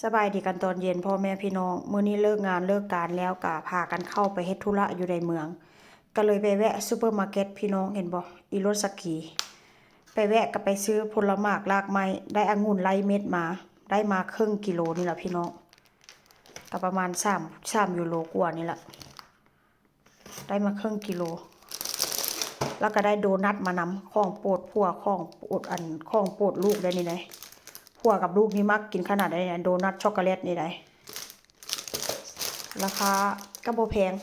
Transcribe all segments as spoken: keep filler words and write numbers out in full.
สบายดีกันตอนเย็นพ่อแม่พี่น้อง มื้อนี้เลิกงานเลิกการแล้วก็พากันเข้าไปเฮ็ดธุระอยู่ในเมือง ก็เลยไปแวะซูเปอร์มาร์เก็ตพี่น้อง เห็นบ่ อีรถสกี ไปแวะก็ไปซื้อผลหมากรากไม้ ได้องุ่นไร้เม็ดมา ได้มาครึ่งกิโลนี่ล่ะพี่น้อง ก็ประมาณสาม สามยูโรกว่านี่ล่ะ ได้มาครึ่งกิโล แล้วก็ได้โดนัทมานำ ของโปรดผัว ของโปรดอัน ของโปรดลูกได้นี่ได๋ ผัวกับลูกนี่มักกินขนาดใด๋เนี่ย โดนัทช็อกโกแลตนี่ได๋ ราคาก็บ่แพง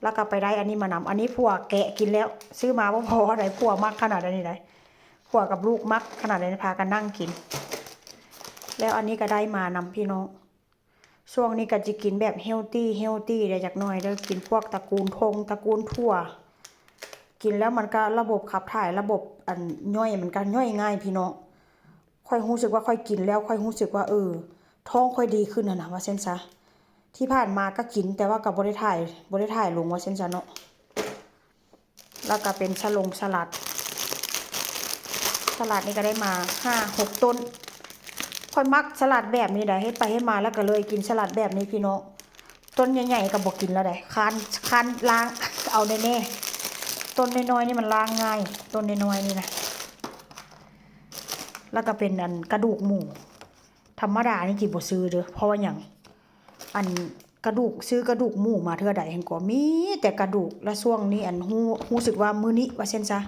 แล้วก็ไปได้อันนี้มานำ อันนี้ผัวแกะกินแล้ว ซื้อมาบ่พอใด๋ ผัวมักขนาดใด๋นี่ได๋ ผัวกับลูกมักขนาดใด๋ พากันนั่งกิน แล้วอันนี้ก็ได้มานำพี่น้อง ช่วงนี้ก็จะกินแบบเฮลตี้ เฮลตี้ได้จักหน่อยเด้อ กินพวกตระกูลทง ตระกูลถั่ว กินแล้วมันก็ระบบขับถ่าย ระบบอันย่อยมันก็ย่อยง่ายพี่น้อง ข้อยรู้สึกว่าข้อยกินแล้วข้อยรู้สึกว่า เออ ท้องข้อยดีขึ้นหั้นนะ ว่าซั่นซะ ที่ผ่านมาก็กิน แต่ว่าก็บ่ได้ถ่าย บ่ได้ถ่ายลง ว่าซั่นซะเนาะ แล้วก็เป็นสะลงสลัด สลัดนี่ก็ได้มาห้าหกต้น ข้อยมักสลัดแบบนี้ได๋ เฮ็ดไปเฮ็ดมาแล้วก็เลยกินสลัดแบบนี้พี่น้อง ต้นใหญ่ๆก็บ่กินแล้วได๋ คร้าน คร้านล้าง เอาแน่ๆ ต้นน้อยๆนี่มันล้างง่าย ต้นน้อยๆนี่นะ แล้วก็เป็นอันกระดูกหมู ธรรมดานี่สิบ่ซื้อเด้อ เพราะว่าหยัง อันกระดูก ซื้อกระดูกหมูมาเทื่อใดหั้นก็มีแต่กระดูก และช่วงนี้อันรู้ รู้สึกว่ามื้อนี้ ว่าซั่นซะ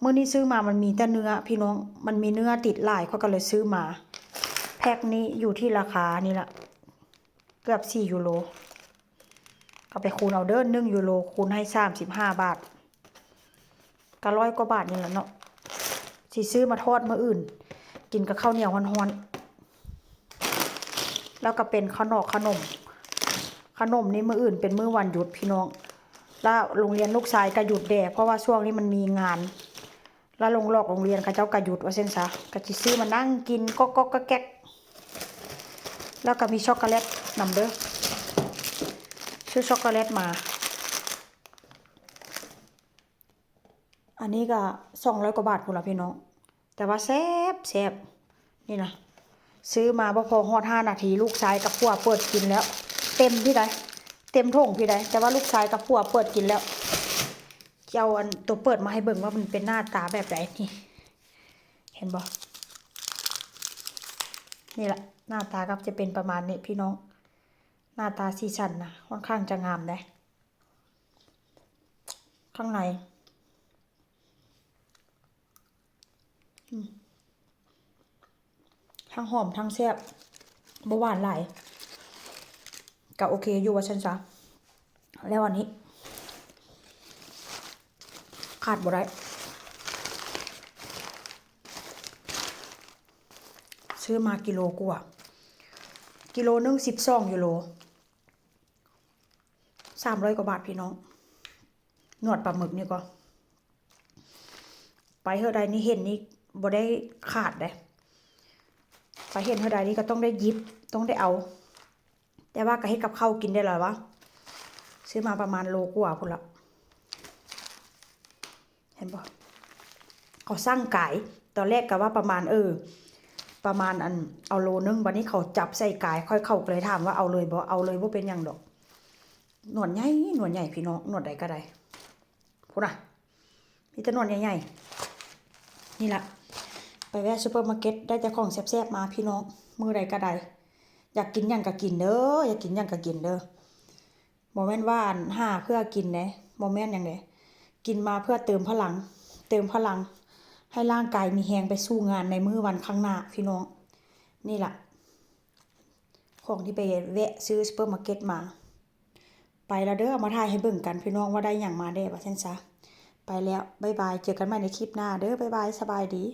มื้อนี้ซื้อมามันมีแต่เนื้อพี่น้อง มันมีเนื้อติดหลาย ข้อยก็เลยซื้อมา แพ็คนี้อยู่ที่ราคานี่ล่ะ เกือบสี่ยูโร ก็ไปคูณเอาเด้อ หนึ่งยูโรคูณให้สามสิบห้าบาท ก็ร้อยกว่าบาทนี่แหละเนาะ สิซื้อมาทอดมื้ออื่น กินกับข้าวเหนียวฮ้อนๆ แล้วก็เป็นขนม ขนม ขนมนี่มื้ออื่นเป็นมื้อวันหยุดพี่น้อง แล้วโรงเรียนลูกชายก็หยุดแด่ เพราะว่าช่วงนี้มันมีงาน แล้วลงหลอกโรงเรียนเขาเจ้าก็หยุด ว่าซั่นซะ ก็สิซื้อมานั่งกินก๊อกๆแก๊กๆ แล้วก็มีช็อกโกแลตนำเด้อ ซื้อช็อกโกแลตมา อันนี้ก็สองร้อยกว่าบาทพู้นล่ะพี่น้อง แต่ว่าแซ่บ แซ่บ นี่นะ ซื้อมาบ่พอฮอดห้านาที ลูกชายกับผัวเปิดกินแล้ว เต็มพี้ใด๋ เต็มถุงพี้ใด๋ แต่ว่าลูกชายกับผัวเปิดกินแล้ว สิเอาอันตัวเปิดมาให้เบิ่งว่ามันเป็นหน้าตาแบบใด๋ นี่ เห็นบ่ นี่ล่ะ หน้าตาก็จะเป็นประมาณนี้พี่น้อง หน้าตาสีสันนะ ค่อนข้างจะงามเด้ ข้างใน อืม ทั้งหอมทั้งแซ่บ บ่หวานหลาย ก็โอเคอยู่ ว่าซั่นซะ แล้วอันนี้ ขาดบ่ได้ ซื้อมากิโลกว่า กิโลหนึ่งสิบสองยูโร สามร้อยกว่าบาทพี่น้อง หนวดปลาหมึกนี่ก็ ไปเทื่อใด๋นี่เห็นนี่บ่ได้ขาดเด้ ไปเห็นเทื่อใด๋นี่ก็ต้องได้หยิบ ต้องได้เอา แต่ว่าก็เฮ็ดกับข้าวกินได้แล้ววะ ซื้อมาประมาณโลกว่าพู้นละ เห็นบ่ เขาสั่งก๋าย ตอนแรกก็ว่าประมาณ เออ ประมาณอัน เอาโลนึง บัดนี้เขาจับใส่ก๋าย ข้อย เขาก็เลยถามว่าเอาเลยบ่ เอาเลยบ่เป็นหยังดอก หนวดใหญ่ หนวดใหญ่พี่น้อง หนวดใด๋ก็ได้ พู้นน่ะ มีแต่หนวดใหญ่ๆ นี่ล่ะ ไปแวะซูเปอร์มาร์เก็ต ได้แต่ของแซ่บๆมาพี่น้อง มื้อใด๋ก็ได้ อยากกินหยังก็กินเด้อ อยากกินหยังก็กินเด้อ บ่แม่นว่าอันหาเพื่อกินเด้ บ่แม่นหยังเด้ กินมาเพื่อเติมพลัง เติมพลัง ให้ร่างกายมีแฮงไปสู้งานในมื้อวันข้างหน้าพี่น้อง นี่ล่ะ ของที่ไปแวะซื้อซูเปอร์มาร์เก็ตมา ไปแล้วเด้อ เอามาถ่ายให้เบิ่งกันพี่น้องว่าได้หยังมาแด่ ว่าซั่นซะ ไปแล้ว บ๊ายบาย เจอกันใหม่ในคลิปหน้าเด้อ บ๊ายบาย สบายดี